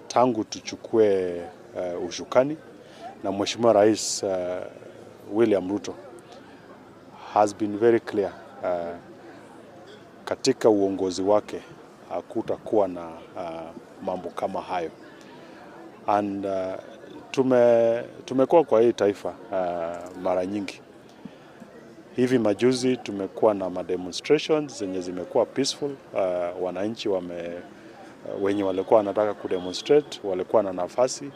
Tangu tuchukue usukani na Mheshimiwa Rais William Ruto has been very clear, katika uongozi wake hakutakuwa na mambo kama hayo and tumekuwa kwa hii taifa mara nyingi. Hivi majuzi tumekuwa na mademonstrations zenye zimekuwa peaceful. Wananchi wenye walikuwa wanataka kudemonstrate walikuwa na nafasi,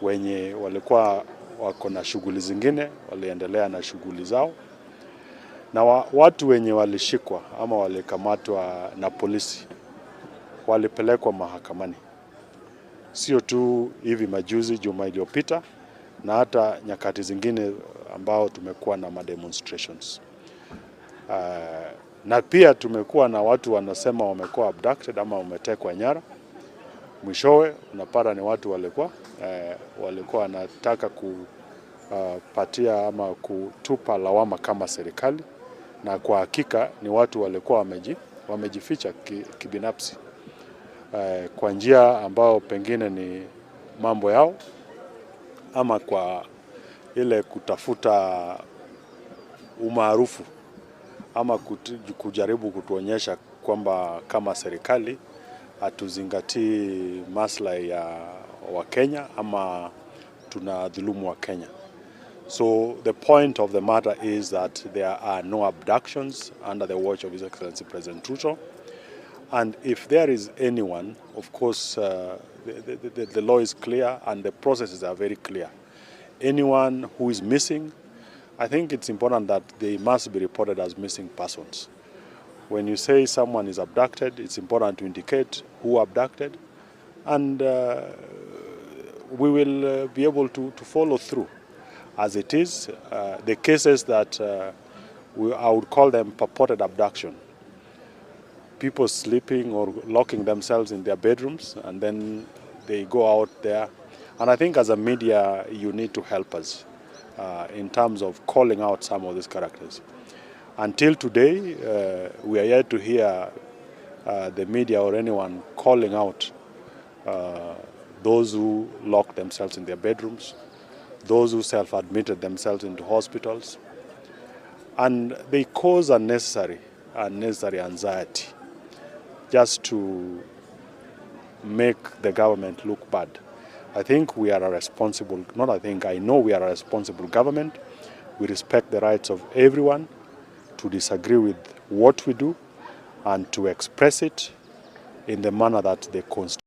wenye walikuwa wako na shughuli zingine waliendelea na shughuli zao, na watu wenye walishikwa ama walikamatwa na polisi walipelekwa mahakamani, sio tu hivi majuzi juma iliyopita, na hata nyakati zingine ambao tumekuwa na mademonstrations. Na pia tumekuwa na watu wanasema wamekuwa abducted ama wametekwa nyara. Mwishowe unapata ni watu walikuwa wanataka kupatia ama kutupa lawama kama serikali, na kwa hakika ni watu walikuwa wamejificha kibinafsi kwa njia ambao pengine ni mambo yao ama kwa ile kutafuta umaarufu ama kujaribu kutuonyesha kwamba kama serikali hatuzingatii maslahi ya Wakenya ama tunadhulumu Wakenya. So the point of the matter is that there are no abductions under the watch of His Excellency President Ruto. And if there is anyone, of course, the law is clear and the processes are very clear. Anyone who is missing, I think it's important that they must be reported as missing persons. When you say someone is abducted, it's important to indicate who abducted, and we will be able to follow through. As it is, the cases that I would call them purported abduction, people sleeping or locking themselves in their bedrooms and then they go out there. And I think as a media, you need to help us in terms of calling out some of these characters. Until today, we are yet to hear the media or anyone calling out those who lock themselves in their bedrooms, those who self-admitted themselves into hospitals, and they cause unnecessary anxiety just to make the government look bad. I think we are a responsible, not I think, I know we are a responsible government. We respect the rights of everyone to disagree with what we do and to express it in the manner that the Constitution